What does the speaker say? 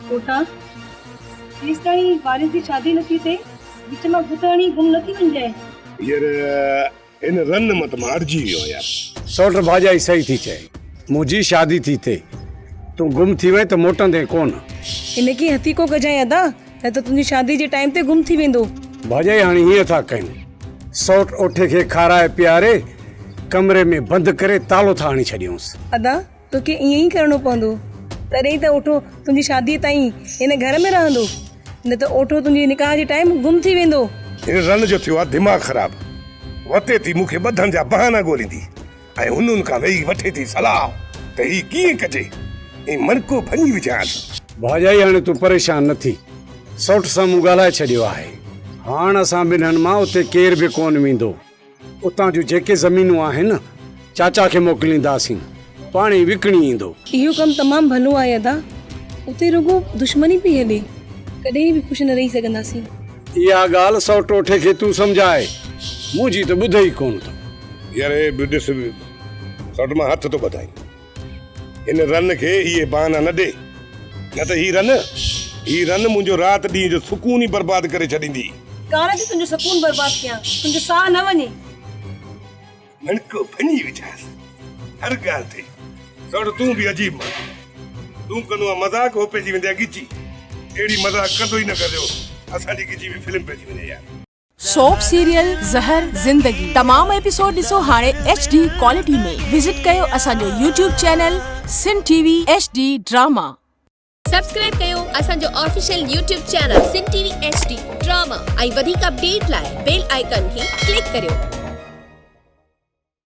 پوٽا، جيستائين وارث جي شادي نه ٿي ٿئي، وچ مان ڀت هڻي گم نه ٿي وڃجانء. ير هن رن مان ته مان اڙجي ويو آهيان. سئوٽ ڀاڄائي صحيح ٿي چئي. منهنجي شادي ٿي ٿئي، تون گم ٿي وئين ته موٽندين ڪونه. هن کي هٿيڪو ڪجانء ادا، نه ته تنهنجي شادي جي ٽائيم تي گم ٿي ويندو. ڀاڄائي هاڻي هيئن ٿا ڪيون، سئوٽ اوٺي کي کارائي پياري ڪمري ۾ بند ڪري تالو ٿا هڻي ڇڏيونس. ادا توکي ائين ئي ڪرڻو پوندو، تڏهن ئي ته اوٺو تنهنجي شاديء تائين هن گهر ۾ رهندو، نه ته اوٺو تنهنجي نڪاح جي ٽائيم گم ٿي ويندو. هن رن جو ٿيو آ دماغ خراب، وتي ٿي مون کي ٻڌڻ جا بهانا ڳوليندي ۽ هنن کان ويهي وٺي ٿي صلاح ته هي ڪيئن ڪجي ۽ مڻڪو ڀڃي وجهانس. ڀاڄائي هاڻي تون پريشان نه ٿي، سئوٽ سان مون ڳالهائي ڇڏيو آهي، هاڻ اسان ٻنهن مان اتي ڪير به ڪونه ويندو. اتان جون جيڪي زمينون آهن، چاچا کي موڪلينداسين، پاڻ ئي وڪڻي ايندو. اهو ڪم تمام ڀلو آهي ادا، اتي رڳو دشمني پئي هلي، ڪڏهن به خوش نه رهي سگهنداسين. اها ڳالهه سو ٽوٺي کي تون سمجهاء، منهنجي ته ٻڌي ئي ڪونه ٿو. يار هي به ڏس سوٽ مان هٿ ٿو ٻڌائين. هن رن کي اهي بهانا نه ڏي، نه ته هي رن، هي رن منهنجو رات ڏينهن جو سڪون ئي برباد ڪري ڇڏيندي. ڪانه ٿي تنهنجو سڪون برباد ڪيان، تنهنجو ساهه نه وڃي. مڻڪو ڀڃي وجهانس هر ڳالهه تي. سوٽ تون به عجيب ماڻهو آهين. تون ڪندو آهين مذاق هو پئجي ويندي آهي ڳچي. اهڙي مذاق ڪندو ئي نه ڪر جو اسان جي ڳچي ۾ فلم پئجي وڃي يار. سوپ سيريل زهر زندگي تمام ايپيسوڊ ڏسو هاڻي ايڇ ڊي ڪوالٽي ۾ وزٽ ڪيو اسان جو YouTube channel Sindh T V H D drama. Subscribe ڪيو اسان جو official YouTube channel Sindh T V H D drama ۽ وڌيڪ اپڊيٽ لاء بيل آئيڪان کي ڪلڪ ڪريو.